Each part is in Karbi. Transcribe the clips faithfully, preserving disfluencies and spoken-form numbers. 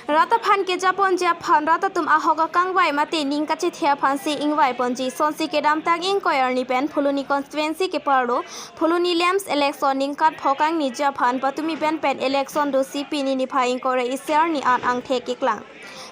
Rat aphan kejaponji aphan rat atum ahok akangvai mate ning kachethe aphansi ingvaiponji. Sonsi kedamtang ingkoi arni pen Phuloni constituency keparlo Phuloni LAMPS election ningkan pho kangniji aphan patumi pen pen election dosi pini niphai ingkoi ra isi arni an angthek keklang.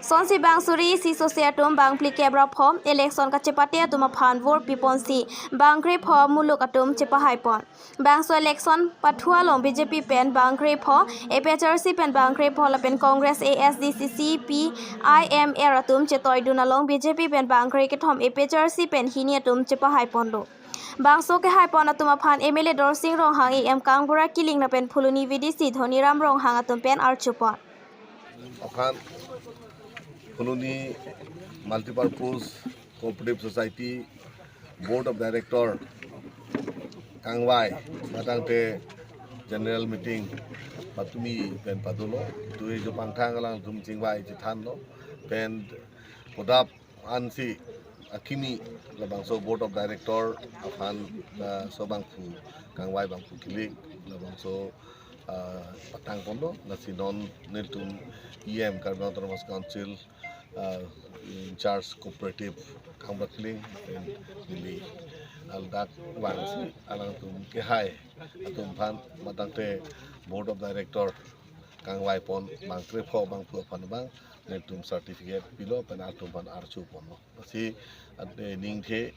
Sonsi bang suri isi sose atum bang phlikep ra pho election kachepate atum aphan vote piponsi bang krepho muluk atum chepahaipon. Bangso election pathu along BJP pen bang krepho, APHLC pen bang krepho lapen Congress, ASDC, CPIML atum chetoidun along BJP pen bang kre kethom, APHLC pen hini atum chepahaiponlo. Bangso kehaipon atum aphan MLA Dorsing Ronghang, EM Kangbura Killing lapen Phuloni VDC Dhoniram Ronghang atum pen archupon. Aphan Phuloni Multipurpose Cooperative Society Board of Director kangvai matangte general meeting patumi pen padulo. Tui jo pangthang alangtum chingvai chethanlo pen podap ansi akimi labangso Board of Director aphan, ah, so bangphu kangvai bangphu kilik labangso, ah, patangponlo. Lasi non nelitum EM Karbi Anglong Autonomous Council, ah, in charge cooperative Kangbura Killing pen neli aldak vangsi alangtum kehai atum aphan matangte Board of Director kangvaipon bang krepho bangphu aphan abang nelitum certificate pilo pen atum aphan archuponlo. Lasi ante ningthe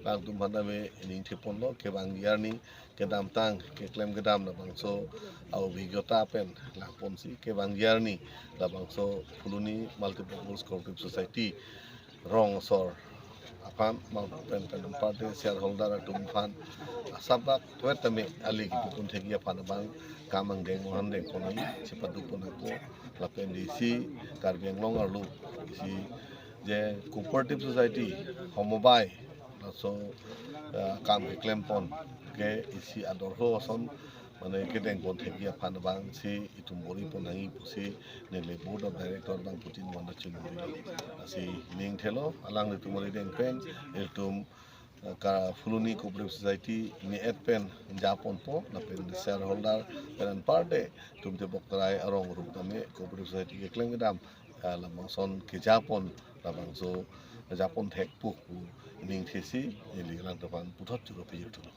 alangtum aphan ave ningtheponlo kevangji arni kedamtang keklem kedam labangso a-obhigyota pen langponsi kevangji arni labangso Phuloni Multipurpose Cooperative Society rong asor aphan bang pen pen party shareholder atum aphan asap dak tuet tame ali kipipun thekji aphan abang kam angdeng mohan dengpon nangji chepadukpon ako lapen isi Karbi Anglong arlo isi je cooperative society homobai laso, ah, kam keklempon ke isi adorho ason mane kedengpon thekji aphan abangsi itum boripon nangji pusi neli Board of Director bangphutin wanda chunwi. Lasi ningthelo alanglitum ari deng pen ilitum, ah, ka Phuloni Cooperative Society me-et pen japonpo lapen shareholder pen anparde tumte bokrai arong ruk tame Cooperative Society keklem kedam, ah, labangson kejapon labangso japon thekpo pu ningthesi neli alangtum aphan puthot choro pejuthulo.